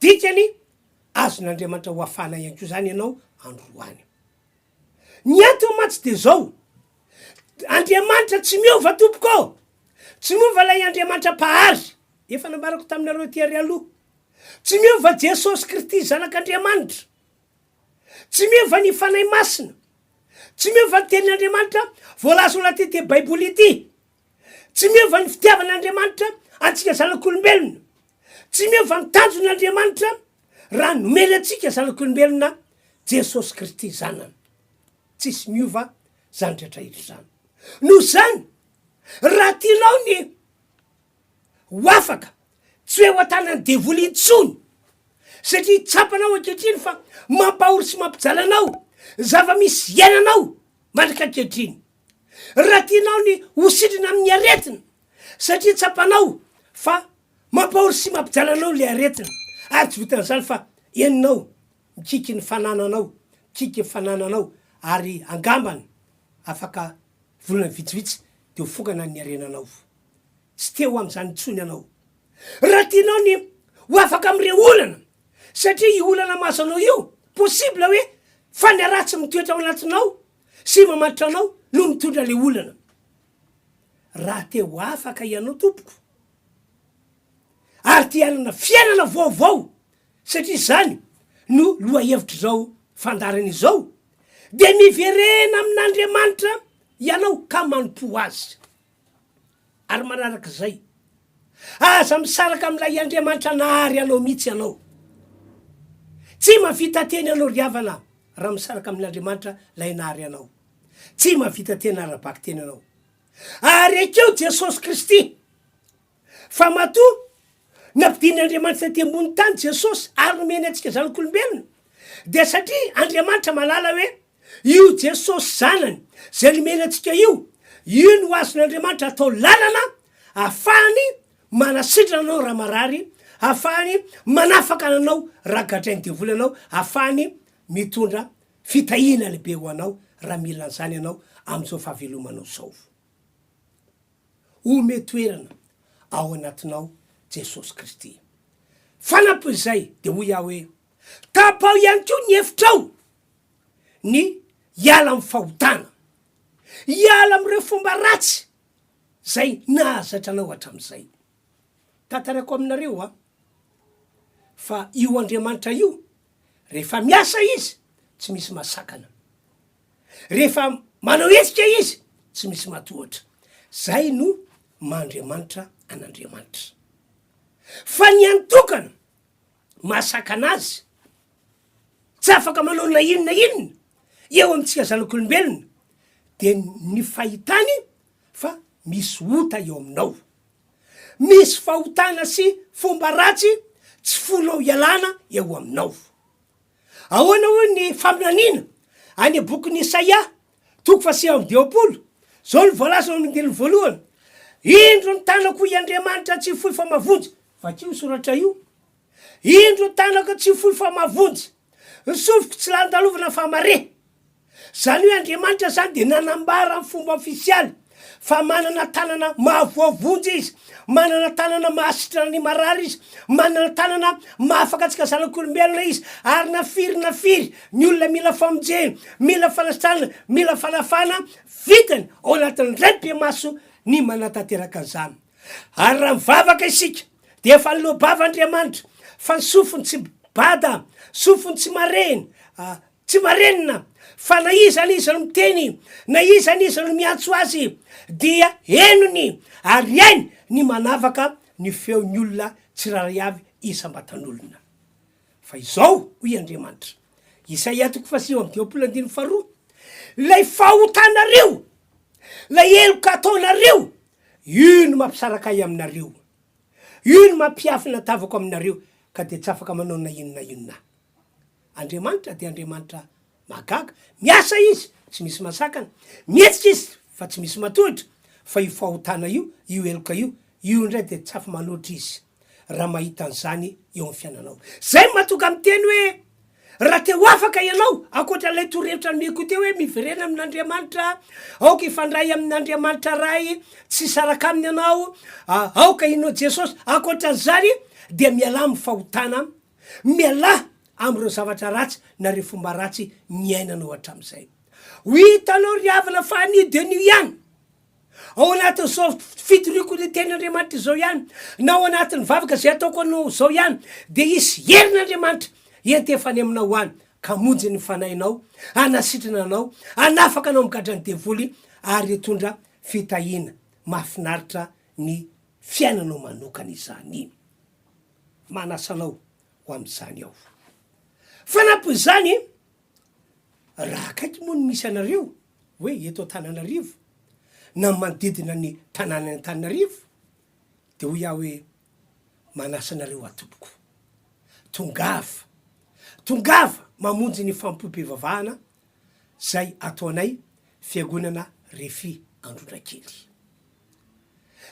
Speaker 1: Dikany, azon'Andriamanitra ho afahana ihany koa izany ianao androany. Ny antony mantsy dia izao, Andriamanitra tsy miova tompoko ô! Tsy miova ilay Andriamanitra Mpahary. Efa nambarako taminareo aty ary aloha. Tsy miova Jesosy Kristy Zanak'Andriamanitra. Tsy miova ny Fanahy Masina. Tsy miova ny Tenin'Andriamanitra voalaza ao anatin'ity Baiboly ity. Tsy miova ny fitiavan'Andriamanitra antsika zanak'olombelona. Tsy miova ny tanjon'Andriamanitra raha nomeny antsika zanak'olombelona Jesosy Kristy Zanany. Tsisy miova zany rehetra rehetra zany. Noho izany, raha tianao ny ho afaka, tsy hoe ho an-tanan'ny devoly intsony, satria tsapanao ankehitriny fa mampahory sy mampijaly anao ny zava-misy iainanao mandraka ankehitriny. Raha tianao ny ho sitrana amin'ny aretina, satria tsapanao fa mampahory sy mampijaly anao ilay aretina, ary tsy vitan'izany fa henonao mikiky ny fanananao, mikiky ny fanananao, ary angambany afaka volana vitsivitsy dia ho fongana ny harenanao. Tsy te ho amin'izany intsony ianao. Raha tianao ny ho afaka amin'ireo olana, satria io olana mahazo anao io, possible hoe fa ny ratsy mitoetra ao anatinao sy mamatotra anao no mitondra le olana. Raha te ho afaka ianao tompoko ary te hanana fiainana vaovao satria izany no lohahevitr'izao fandaharana izao dia miverena amin'Andriamanitra ianao ka manompoa azy. Ary manarak'izay, aza misaraka amin'ilay Andriamanitra nahary anao mihitsy ianao. Tsy mahavita tena ianao ry havana raha misaraka amin'Andriamanitra ilay nahary anao. Tsy mahavita tena ara-bakiteny ianao. Ary ekeo Jesosy Kristy fa matoa nampidinin'Andriamanitra tety ambony tany Jesosy ary nomeny antsika zanak'olombelona dia satria Andriamanitra mahalala hoe Io Jesosy Zanany izay nomeny antsika io, io no azon'Andriamanitra atao lalana ahafahany manasitrana anao raha marary, ahafahany manafaka anao raha gadrain'ny devoly ianao, ahafahany mitondra fitahiana lehibe ho anao raha mila an'izany ianao amin'izao fahavelomanao izao. Omeo toerana ao anatinao Jesosy Kristy. Fanampin'izay dia hoy aho hoe, tapaho ihany koa ny hevitrao ny hiala amin'ny fahotana, hiala amin'ireo fomba ratsy izay nahazatra anao hatramin'izay. Tantaraiko aminareo an, fa io Andriamanitra io, rehefa miasa Izy, tsy misy mahasakana. Rehefa manao hetsika Izy, tsy misy matohatra. Zay no maha Andriamanitra an'Andriamanitra. Fa ny hany tokana mahasakana Azy, Tsy afaka manao na inona inona eo amintsika zanak'olombelona dia ny fahitany fa misy ota eo aminao. Misy fahotana sy fomba ratsy tsy fonao ialana eo aminao. Ahoana hoy ny faminaniana any bokin'i Isaia toko faha 59, izao no voalaza ao amin'ny andininy voalohany, Indro ny tanako hoy Andriamanitra tsy fohy fa mahavonjy. Vakio io soratra io. Indro ny tanako tsy fohy fa mahavonjy, ny sofiko tsy lalindalovana fa mare. Izany hoe Andriamanitra izany dia nanambara amin'ny fomba ofisialy fa manana tanana mahavoavonjy Izy, manana tanana mahasitrana ny marary Izy, manana tanana mahafaka antsika zanak'olombelona Izy, ary na firy na firy ny olona mila famonjena, mila fanasitranana, mila fanafana, vitany ao anatin'ny raim-pimaso ny manatanteraka an'izany. Ary raha mivavaka isika dia efa niloa-bava Andriamanitra fa ny sofiny tsy bada, sofiny tsy marehina, tsy marenina, fa na iza na iza no miteny, na iza na iza no miantso Azy dia henony ary hainy ny manavaka ny feon'ny olona tsirairay avy isam-batan'olona. Fa izao, hoy Andriamanitra, Isaia toko fahasivy amby dimampolo andininy faharoa, Ilay fahotanareo, ilay heloka ataonareo, io no mampisaraka ahy aminareo, io no mampiafina tavako aminareo, ka dia tsy afaka manao na inona na inona aho. Andriamanitra dia Andriamanitra mahagaga, miasa Izy, tsy misy mahasakana, mihetsika Izy fa tsy misy matohitra, fa io fahotana io, io heloka io, io indray dia tsy afa-manoatra Izy raha mahita an'izany eo amin'ny fiainanao. Izay no mahatonga miteny hoe, raha te ho afaka ianao, ankoatra ilay torohevitra nomeko teo hoe miverena amin'Andriamanitra, aoka hifandray amin'Andriamanitra Ray, tsy hisaraka aminy ianao, aoka hino an'i Jesosy, ankoatra an'izany dia mialà amin'ny fahotana, mialà amin'ireo zavatra ratsy na ireo fomba ratsy niainanao hatramin'izay. Ho hitanao ry havana fa anio dia anio ihany. Ao anatin'izao fitoriako ny tenin'Andriamanitra izao ihany, na ao anatin'ny vavaka izay ataoko anao izao ihany, dia hisy herin'Andriamanitra hiantefa any aminao any, ka hamonjy ny fanahinao, hanasitrana anao, hanafaka anao amin'ny gadran'ny devoly, ary hitondra fitahiana mahafinaritra ny fiainanao manokana izany. Manasa anao ho amin'izany aho. Fanampin'izany, Raha akaiky moa ny misy anareo, hoe eto Antananarivo, na manodidina ny tanànan'i Antananarivo, dia hoy aho hoe, manasa anareo aho tompoko. Tongava, tongava mamonjy ny fanompoam-pivavahana izay ataonay Fiangonana Refi Androndrakely.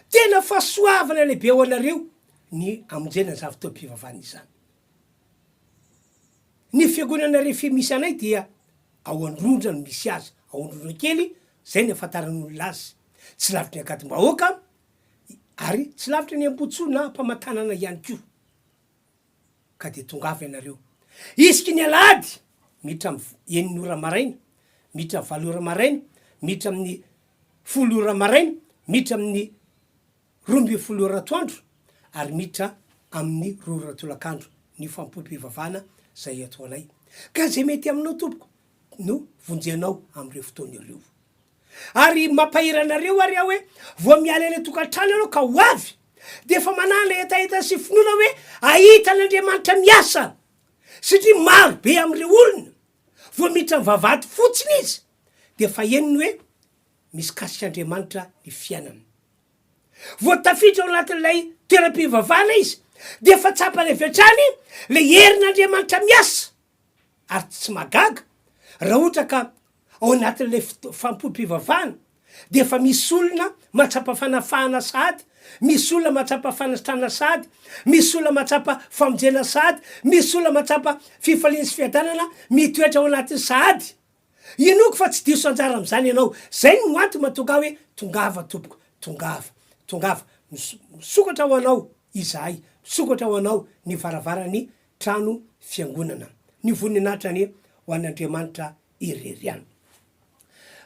Speaker 1: Tena fahasoavana lehibe ho anareo ny hamonjena izany fotoam-pivavahana izany. Ny fiangonana refe misy anay dia ao Androndra no misy azy, ao Androndra kely, zay ny ahafantaran'olona azy, tsy lavitry ny Ankadimbahoaka ary tsy lavitry ny Ambohitsoa na Ampamatanana ihany koa. Ka dia tongava ianareo. Isaky ny alahady, miditra amin'ny enina ora maraina, miditra amin'ny valo ora maraina, miditra amin'ny folo ora maraina, miditra amin'ny 12 ora atoandro ary miditra amin'ny roa ora tolakandro ny fanompoam-pivavahana izay ataonay. Ka izay mety aminao tompoko no vonjenao amin'ireo fotoana ireo. Ary mampahery anareo ary aho hoe vao miala any an-tokantrano ianao ka ho avy dia efa manana hetaheta sy finoana hoe hahita an'Andriamanitra miasa satria maro be amin'ireo olona vao miditra ny vavahady fotsiny izy dia efa henony hoe misy kasik'Andriamanitra ny fiainany. Vao tafiditra ao anatin'ilay toeram-pivavahana izy, dia efa tsapany avy hatrany ilay herin'Andriamanitra miasa. Ary tsy mahagaga raha ohatra ka ao anatin'ilay fanompoam-pivavahana dia efa misy olona mahatsapa fanafahana sahady, misy olona mahatsapa fanasitranana sahady, misy olona mahatsapa famonjena sahady, misy olona mahatsapa fifaliana sy fiadanana mitoetra ao anatiny sahady. Inoako fa tsy diso anjara amin'izany ianao. Izay no antony mahatonga ahy hoe tongava tompoko, tongava, tongava. Misokatra ho anao izahay, misokatra ho anao ny varavaran'ny trano fiangonana. Ny voninahitra anie ho an'Andriamanitra irery ihany.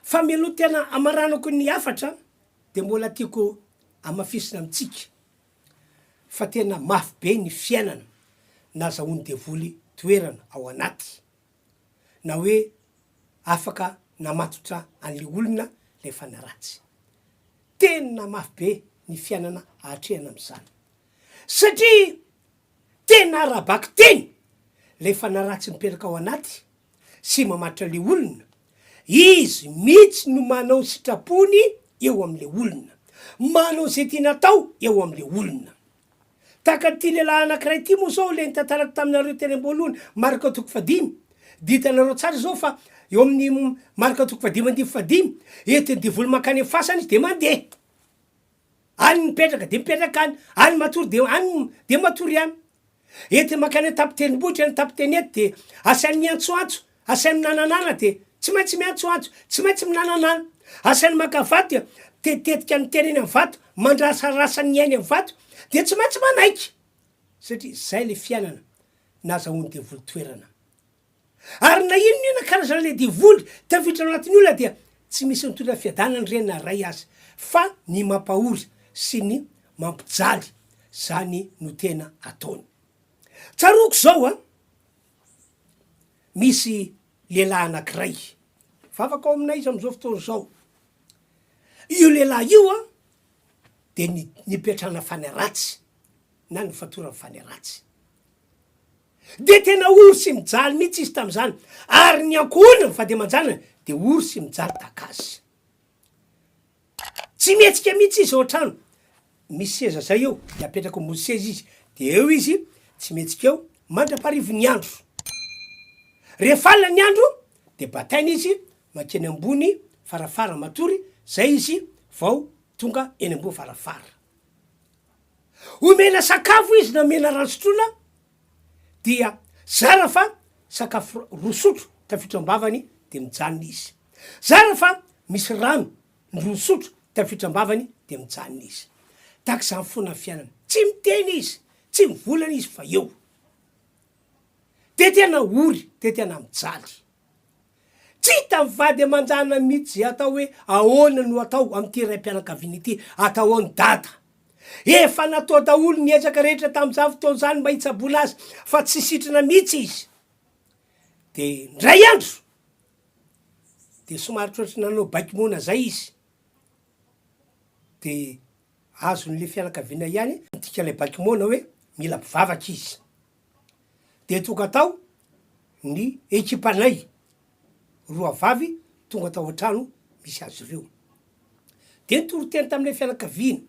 Speaker 1: Fa mialoha tena hamaranako ny hafatra dia mbola tiako hamafisina amintsika fa tena mafy be ny fiainana nazahoan'ny devoly toerana ao anaty. na hoe afaka namatotra an'le olona le fanahy ratsy. Tena mafy be ny fiainana atrehana amin'izany. Satria tena ara-bakiteny le fanahy ratsy mipetraka ao anaty sy mamatotra le olona, izy mihitsy no manao ny sitrapony eo amin'le olona, manao izay tiany atao eo amin'le olona. Tahaka an'ity lehilahy anankiray ity moa izao ilay nitantarako taminareo teny am-boalohany, Marka toko fahadimy. Dia hitanareo tsara izao fa eo amin'ny Marka toko fahadimy andininy fahadimy, entin'ny devoly mankany amin'ny fasana izy dia mandeha. Any mipetraka dia mipetraka any, any matory dia any dia matory any. Entiny mankany an-tampon-tendrombohitra, any an-tampon-tenety dia asainy miantsoantso, asainy minananana dia tsy maintsy miantsoantso, tsy maintsy minananana. Asainy maka vato dia mitetitetika ny tenany amin'ny vato, mandrasarasa ny ainy amin'ny vato dia tsy maintsy manaiky. Satria izay ilay fiainana nazahoan'ny devoly toerana. Ary na inona inona karazan'ilay devoly tafiditra ao anatin'ny olona dia tsy misy mitondra fiadanana ireny na iray aza fa ny mampahory sy ny. mampijaly, zany no tena ataony. Tsaroako zao an, misy lehilahy anakiray, mivavaka ao aminay izy am'zao fotoana zao, io lehilahy io an de ni- nipetrahana fanahy ratsy na nifatoran'ny fanahy ratsy. Dia tena ory sy mijaly mihitsy izy tamin'izany, ary ny ankohonany, vady aman-janany, dia ory sy mijaly tahaka azy. Tsy mihetsika mihitsy izy ao an-trano. Misy seza zay eo, dia apetraka ambony seza izy, dia eo izy, tsy mihetsika eo, mandra-paharivin'ny andro. Rehefa alina ny andro, dia bataina izy, mankeny ambony farafara matory, zay izy vao tonga eny ambony farafara. Omena sakafo izy na omena rano sotroina dia zara fa sakafo roa sotro tafiditra ao am-bavany dia mijanona izy. Zara fa misy rano ny roa sotro tafiditra am-bavany dia mijanona izy. Tahaka izany foana ny fiainana. Tsy miteny izy, tsy mivolana izy fa eo. Dia tena ory, dia tena mijaly. Tsy hitan'ny vady aman-janany mihitsy izay atao hoe ahoana no atao amin'ity raim-pianakaviana ity, atao ahoana dada. Efa natao daholo ny ezaka rehetra tamin'izany fotoana izany mba hitsaboana azy fa tsy sitrana mihitsy izy. Dia indray andro dia somary ohatry ny nanao baiko moana izay izy. Dia azon'ilay fianakaviana ihany ny dikan'ilay baiko moana hoe mila mpivavaka izy. Dia tonga tao ny ekipanay roa vavy tonga tao an-trano misy azy ireo. Dia nitory teny tamin'ilay fianakaviana.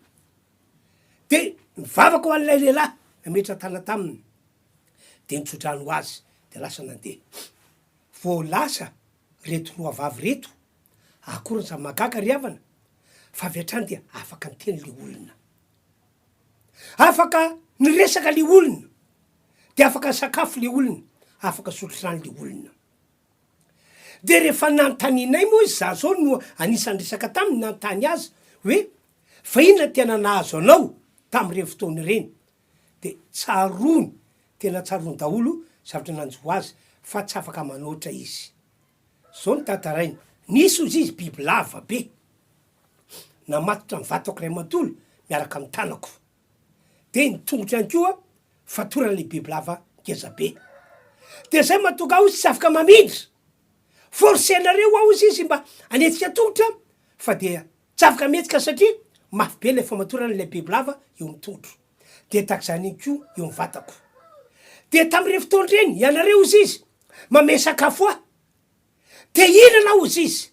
Speaker 1: Dia nivavaka ho an'ilay lehilahy, nametra-tànana taminy. Dia nitso-drano ho azy, dia lasa nandeha. Vao lasa ireto roa vavy ireto, akory ny zava-mahagaga ry havana, fa avy hatrany dia afaka niteny ilay olona. Afaka niresaka le olona, de afaka nisakafo le olona, afaka nisotro rano le olona. De rehefa nanontanianay moa izy, za zao no anisan'ny niresaka taminy, nanontany azy hoe fa inona no tena nahazo anao tamin'ireny fotoana ireny? De tsaroany, tena tsaroany daholo zavatra nanjo azy fa tsy afaka manoatra izy. Zao no tantarainy, nisy hozy izy bibilava be, namatotra ny vatako iray manontolo miaraka amin'ny tanako. Dia ny tongotro ihany koa fatoran'ilay bibilava ngeza be. Dia izay mahatonga ahy hozy tsy afaka mamindra. Forcer-nareo aho hozy izy mba hanetsika tongotra fa dia tsy afaka mihetsika satria mafy be ilay famatorana ilay bibilava eo amin'ny tongotro. Dia tahaka izany ihany koa eo amin'ny vatako. Dia tamin'ireny fotoana ireny ianareo hozy izy manome sakafo ahy. Te hihinana hozy izy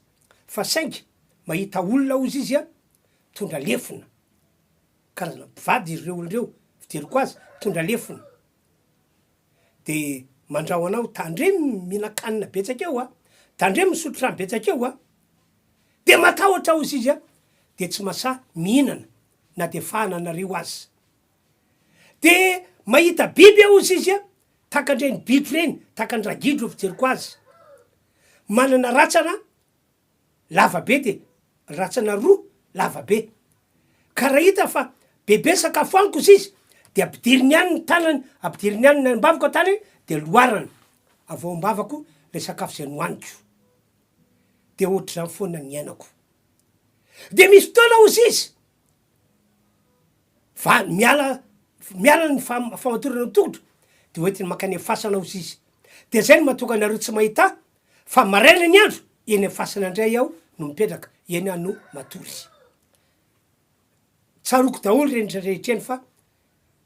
Speaker 1: fa saingy mahita olona hozy izy a, mitondra lefona, karazana mpivady ireo olona ireo fijeriko azy, mitondra lefona, de mandrahona aho tandremo mihinan-kanina betsaka eo a, tandremo misotro rano betsaka eo a, de matahotra hozy izy a, de tsy masahy mihinana na de fahana anareo aza. De mahita biby aho hozy izy a, Tahaka an'ireny bitro ireny, tahaka ny ragidro ny fijeriko azy. Manana ratsana lava be dia ratsana roa lava be. Ka raha hita fa bebe sakafo amiko izy izy dia ampidiriny any ny tanany, ampidiriny any ny am-bavako tanany dia loarany avy ao am-bavako ilay sakafo izay nohaniko. Dia ohatr'izany foana ny iainako. Dia misy fotoana hozy izy Va miala miala ny famatorana ny tongotra de hoentiny mankany am fasana ozy izy de zay no mahatonga anareo tsy mahita ahy fa maraina ny andro eny am fasana indray aho no mipetraka eny aho no matory tsaroako daholo reny rehetra reny fa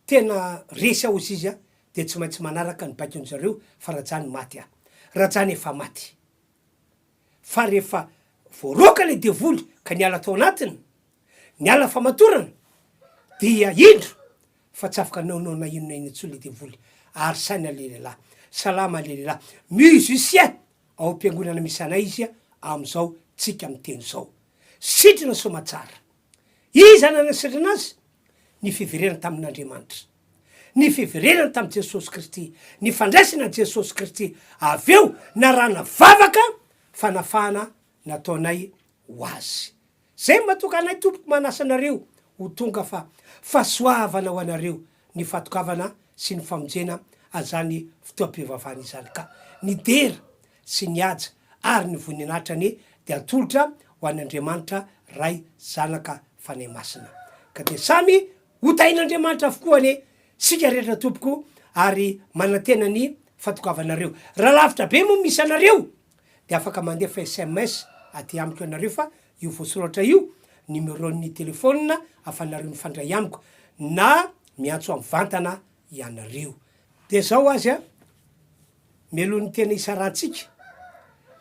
Speaker 1: tena resy aho ozy izy a de tsy maintsy manaraka ny baikon zareo fa rajany maty aho rajany efa maty fa rehefa voaroaka le devoly ka niala tao anatiny Niala famatorana dia indro fa tsy afaka nanao na inona inona intsony le devoly ary saina le lehilahy. Salama le lehilahy. Musicien ao am-piangonana misy anay izy amin'izao tsika miteny izao. Sitrana soamatsara. Iza nanasitrana azy? Ny fiverenana tamin'Andriamanitra. Ny fiverenana tamin'i Jesosy Kristy. Ny fandraisana an'i Jesosy Kristy. Avy eo narahana vavaka fanafahana nataonay ho azy. Zay matoka anay tompoko manasa anareo ho tonga fa fahasoavana ho anareo ny fahatongavana sy ny famonjena azany fotoam-pivavahana izany ka ny dera sy ny haja ary ny voninahitra anie dia atolotra ho an' Andriamanitra Ray Zanaka Fanahy Masina ka dia samy. Ho tahin'Andriamanitra avokoa anie sika rehetra tompoko ary manantena ny fatongavanareo. Raha lavitra be moa misy anareo de afaka mandefa sms aty amiko ianareo fa io voasoratra io numéro-n'ny téléphone afanareo mifandray amiko na miantso ahy mivantana ianareo. De zao azy a, mialoha ny tena hisarahantsika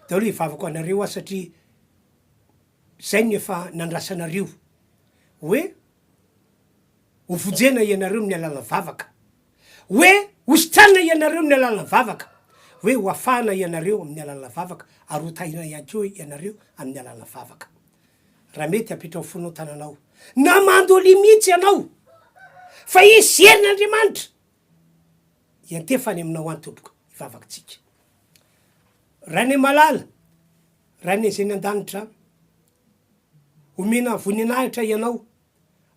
Speaker 1: de aleo hivavaka ho anareo aho satria zay no efa nandrasanareo hoe ho vonjena ianareo amin'ny alalan'ny vavaka, hoe ho sitranina ianareo amin'ny alalan'ny vavaka, hoe ho afahana ianareo amin'ny alalan'ny vavaka ary ho tahina ihany koa ianareo amin'ny alalan'ny vavaka. Raha mety apetraho fonao tananao na mandolia mihitsy ianao fa hisy herin'Andriamanitra hiantefa any aminao any tompoko hivavaka tsika. Rainay malala, Rainay izay any an-danitra, omena voninahitra ianao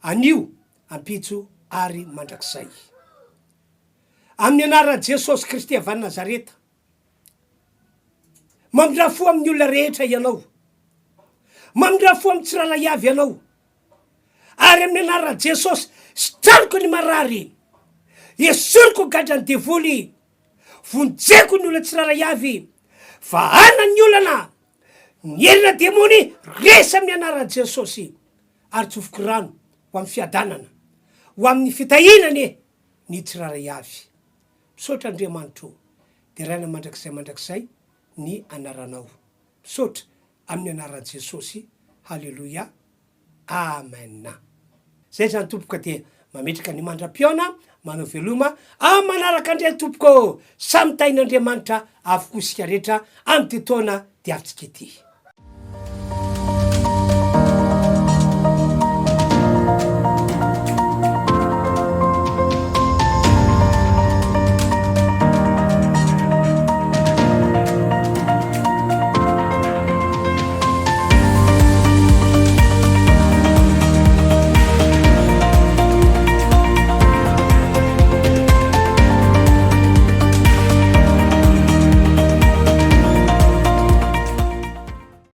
Speaker 1: anio, ampitso ary mandrakizay. Amin'ny anaran'i Jesosy Kristy avy any Nazareta, mamindrà fo amin'ny olona rehetra ianao. Mamindrà fo amin'ny tsirairay avy ianao. Ary amin'ny anaran'i Jesosy, sitraniko ny marary, esoriko ny gadran'ny devoly, vonjeko ny olona tsirairay avy, vahana ny olana, ny herina demony resy amin'ny anaran'i Jesosy. Ary tsofiko rano ho amin'ny fiadanana, ho amin'ny fitahiana anie ny tsirairay avy. Misaotra Andriamanitra o, deraina mandrakizay mandrakizay ny anaranao. Misaotra amin'ny anaran'i Jesosy, haleloia, amen. Zay zany tompoko ka dia mametraka ny mandra-pihaona, manao veloma amin'ny manaraka indray tompoko ô! Samy tahin'Andriamanitra avokoa isika rehetra amin'ity taona diavintsika ity.